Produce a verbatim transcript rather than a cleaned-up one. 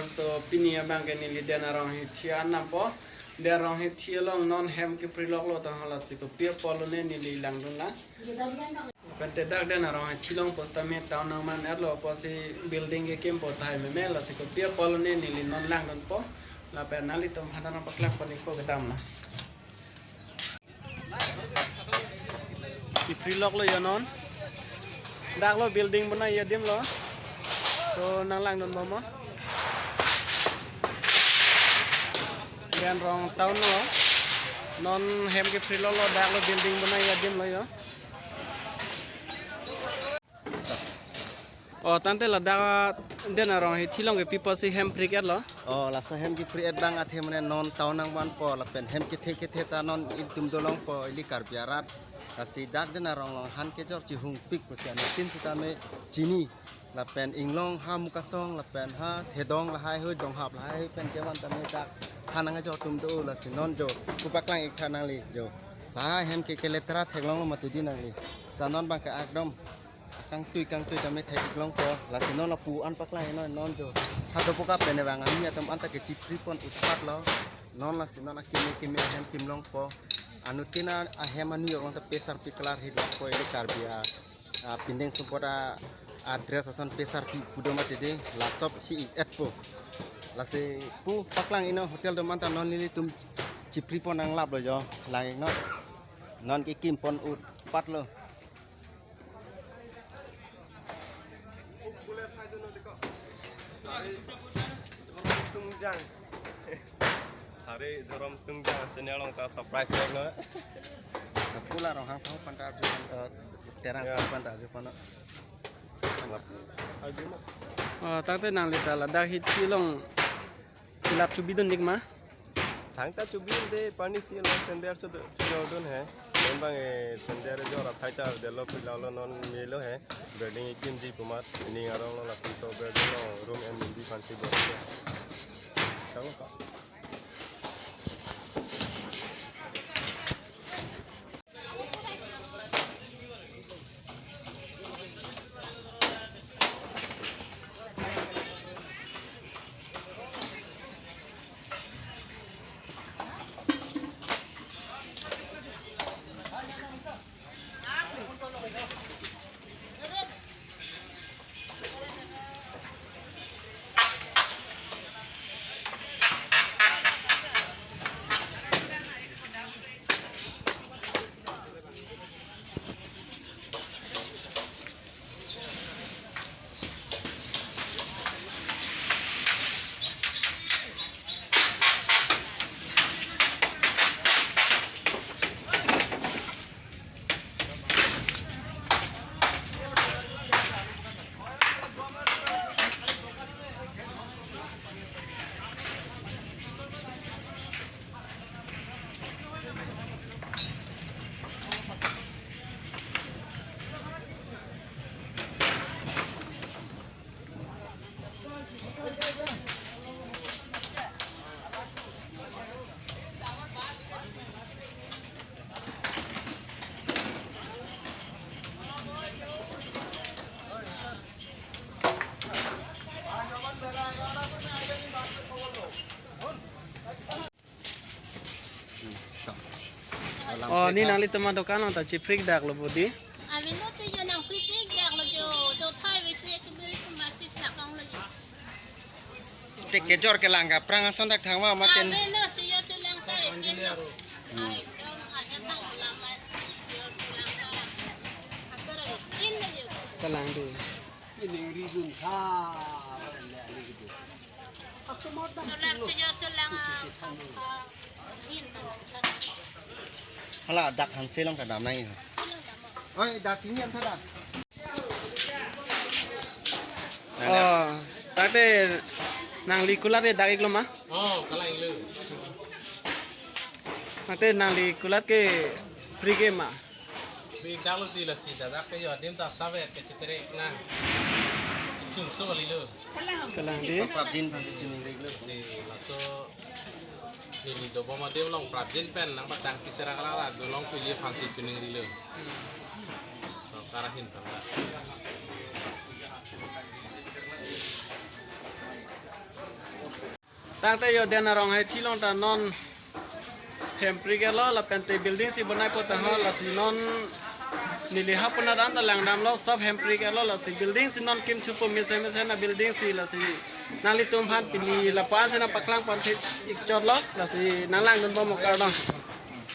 So pini abang ke neli Den Arong Hithi an dampo. Den Arong Hithi along non hem kepriloklo tang, halasi kopi apotlo ne neli langdun lang. Pen te dak Den Arong Hithi along pusitame town nangman-etlo pusi building kekimpo tahai meme, lasi kopi apotlo ne neli non langdunpo. Lapen nanglitum aphan nangpaklangpon-ikpo kedam la. Kepriloklo yo non. Daklo building bonai adim lo. So nanglangdunbom mo. Den Arong town lo. Non hem kepriloklo, daklo building bonai adim lo yo. O, tangte ladak Den Arong Hithi along ke pi pusi hem pri-etlo? O, laso hem kepri-et abang athe mane non town nangvanpo lapen hem kethe kethe ta non ilitum dolongpo, ili Karbi arat. Lasi dak Den Arong along han kejor chihungpik pusi anuttin sitame chini. Lapen inglong ha Mukasong lapen ha Hedong lahai hui, Donghap lahai hui pen kevan tame dak han nangkejor atum do, lasi non jo pu paklang-ik tha nangli jo. Lahai hem ke keletra theklonglo mati di nangli. Sa non abang ke ekdom kangtui kangtui tame thek-iklongpo. Lasi non lapu an paklang-iknon non jo. Ha dopo ka pen abang ami atum anta kechipripon utpatlo. Non lasi non akimi kimi hem kimlongpo. Anuttin ahem anu yok long ta pesarpi kalar hidlokpo, ili Karbi a, a pindeng sumpot a, a dress ason pesarpi pu do mati di, la sop hi-etpo. Lasi pu paklang-iknon hotel do manta non nelitum chipripon nanglaplo jo. Lang-iknon. Non kekimpon utpatlo. Hari Dhorom Tungjang channel along ta surprise lek no. Pula Ronghang sahu panta arju, eh, Terang, ya, sahu panta arju pano. Oh, tangte nangli ta ladak Hithi along lap chubidun-ik ma? Thangta chubidunde, pani si lo sender chu, chu dun he. Non abang e sender jor aphai ta delo, pila lo non melo he. Building ikimji pu amat, ning arong lo lapuson building lo, room and mindi aphansi bor. Tang ka. Oh, ni nanglitum adokan along ta chiprik daklo bodi. Avelo te jo, nangprik daklo jo, do thai vese ke beli masih sakong lo jo. Te kejor kelang ka aphrang ason dak thang ma maten. Avelo, chejor chelang ta, avelo. Hmm. Ai, dong, ai, emang lama, chejor chelang ta. Asar, in lo jo. Kalang di. Solar chejor chelang, ah, ah, hin. Hala dak hanse along ta dam nang. Oi, dak chini an tha dak. Oh, tangte nangli kulat ke dak-iklo ma? Oh, kalang-iklo. Tangte nangli kulat ke pri-ik ma? Pri-ik daklo ti, lasi dak ke jo adim ta save ke chetere nang. Sum so kalilo. Kalang di. Prapjin aphansi choningri-iklo. Di laso neli dobom adim along prapjin pen nangpatang pi sera kalang la dolong pili aphansi choningrilo. Sorkar ahin aphan ta. Tangte Yoden arong hai thilong ta non Hemprik elo lapen te building si bonai po ta ho, lasi non neli ha puna dan ta langdamlo, stop Hemprik elo, lasi building si non kim chupo mesen mesen a building si, lasi nanglitum aphan pini lapu-an si nangpaklang pon thik ik chotlo, lasi nang langdun bom mo kardom.